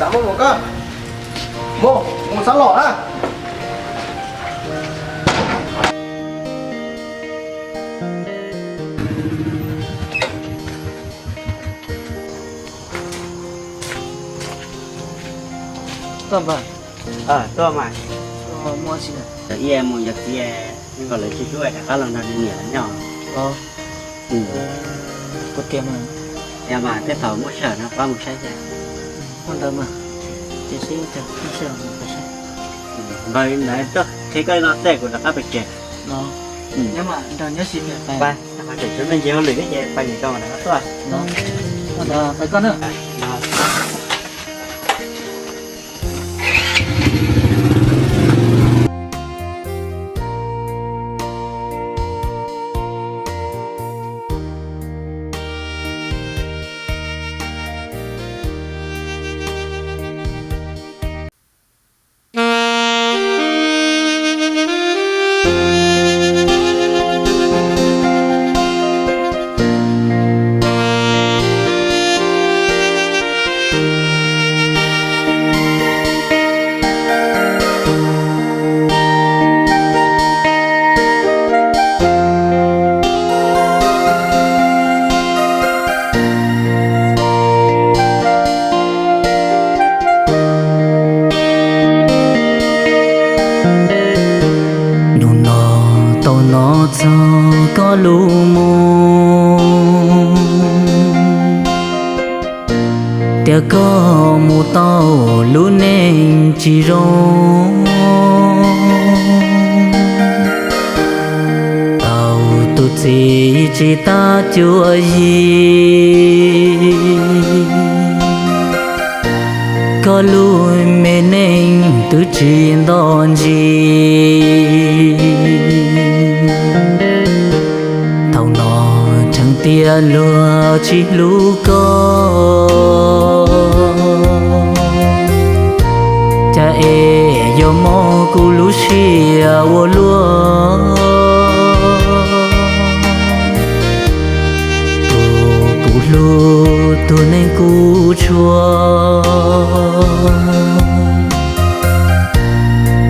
Mus, mus, mus txhob los na. Tuaj mas. Tuaj mas. Muaj tsi? Ib mus yog txiv, nws kom lawv tsis hlub rov qab los nrog nws niam lawv nyob. Kuv tias mas, yog mas tej thaum muaj sij hawm no pab mus saib thiab. Ua ntawd mas, ces sib ua cas muaj sij hawm mus pab saib. Npawg, ntawd tuaj qhia koj ib lo tej kuv rov qab pem tsev. Nyob mas nrog nyob sib nyiam pais. Pais, tseem tshuav me ntsis hauj lwm thiab ces pais nyiam tau mas rov qab tuaj. Ua ntawd pais koj na. Hnub no tau hnov txog koj lub moov, tias koj mus tau lub neej tsis zoo. Tau tus txiv tsis tab cuab yig, koj lub me neej twb tsis nto ntsis. Thaum no tseem tias luag tsis hlub koj, cas es yuav mob kuv lub siab ua luaj. Tus kuv hlub, tus neeg kuv tshua,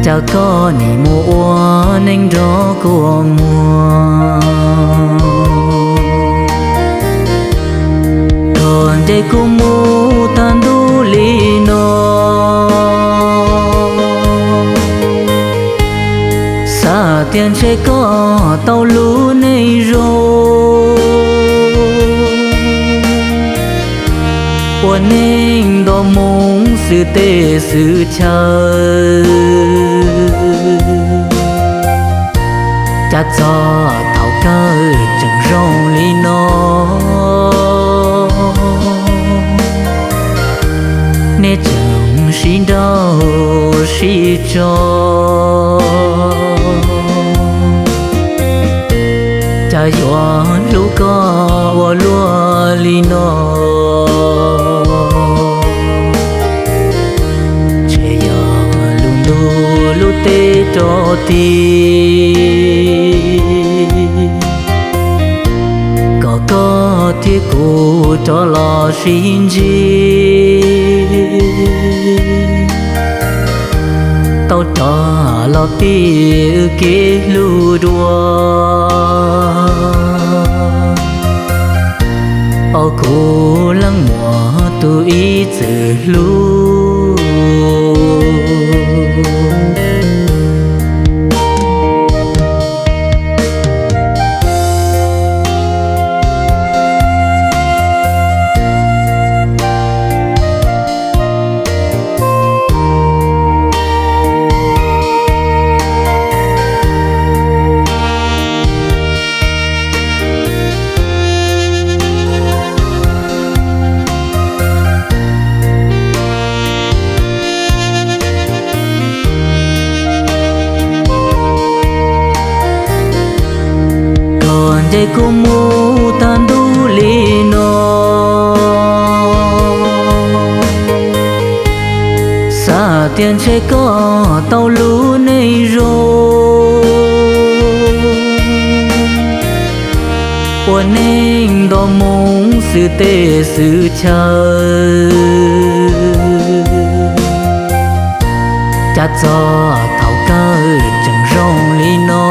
cas koj nim mus ua neej nrog kua muag. Koj nce kuv mus tag ntuj li no, xav tias ntshe koj tau lub neej zoo, ua neej nto moo xwm teb xwm chaw. Cas txog thaum kawg tseem zoo li no, nej tseem sib nrauj sib tso. Cas yuav hlub koj ua luaj li no, ntshe yog lub ntuj lub teb rov ti, kom koj thiab kuv rov los sib ntsib, tau rov los pib wb kev hlub dua. Au kuv leej muam tus ib txwm hlub. Koj nce kuv mus tag ntuj li no, xav tias ntshe koj tau lub neej zoo, ua neej nto moo xwm teb xwm chaw. Tab txog thaum kawg tseem zoo li no,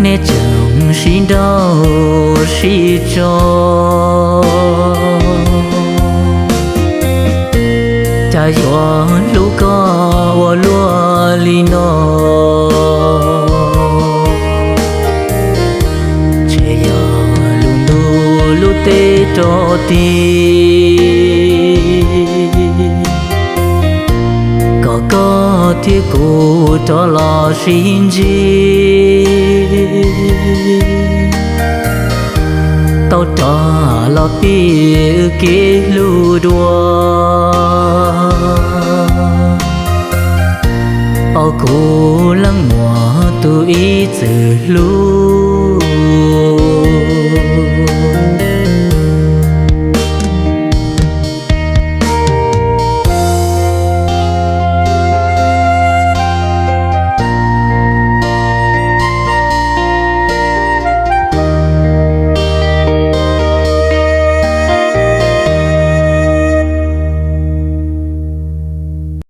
nej tseem sib nrauj sib tso. Cas yuav hlub koj ua luaj li no? Ntshe yog lub ntuj lub teb rov tig, kom koj thiab kuv rov los sib ntsib, tau rov los pib wb kev hlub dua. Os kuv leej muam tus ib txwm hlub,